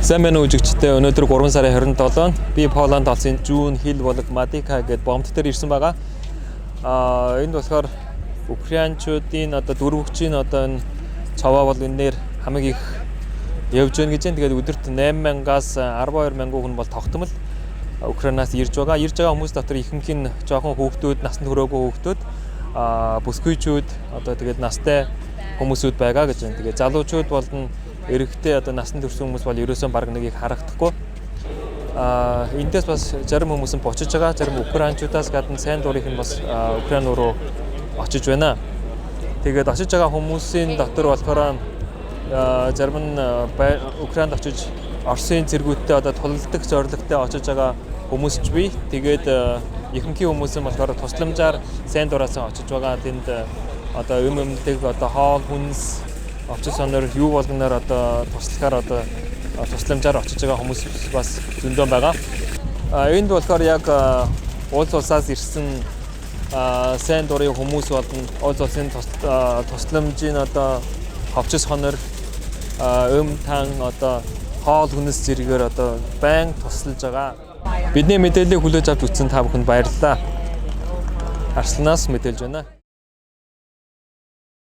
Сайн байна уу, үзэгчдээ. Өнөөдөр 3 сарын 27-нд би Поланд улсын Зүүн хил булаг Мадика гээд бомбд дээр ирсэн байгаа. Энд болохоор Украинчуудын одоо дөрвөгчийн одоо энэ цовоо бол энээр хамгийн их явж байна гэж байна. Тэгээд өдөрт 8000-аас 12,000 хүн бол тогтмол Украинаас ирж байгаа. Ирж байгаа хүмүүс дотор ихэнх нь жоохон хүүхдүүд, насанд хүрээгүй хүүхдүүд, бүсгүйчүүд, одоо тэгээд настай хүмүүсүүд байгаа гэж байна. Тэгээд залуучууд болон эрэгтэй одоо насанд хүрсэн хүмүүс бол ерөөсөө бараг нэг их харагдахгүй. Эндээс бас зарим хүмүүс нь бочиж байгаа, зарим украинчуудаас гадна сайн дурынх нь бас Украин руу очиж байна. Тэгээд очиж байгаа хүмүүсийн дотор болохоор зарим нь Украинд очиж Оросын цэргүүдтэй одоо тулалдах зорилготой очиж байгаа хүмүүс ч бий. Тэгээд ихэнх хүмүүс нь болохоор тусламжаар сайн дураасаа очиж байгаа. Тэнд одоо юм юмдаг, одоо хоол хүнс, овчис сонор юу болгоноор одоо туслахаар одоо тусламжаар очиж байгаа хүмүүс бас зөндөө байгаа. Энд болохоор яг улс улсаас ирсэн сайн дурын хүмүүс болон улс улсын тусламжийн одоо ховчис хонор, өм тан, одоо хоол хүнс зэрэгээр одоо байн тусалж байгаа. Бидний мэдээллийг хүлээж авч үзсэн та бүхэнд баярлалаа. Арсланаас мэдээлж байна.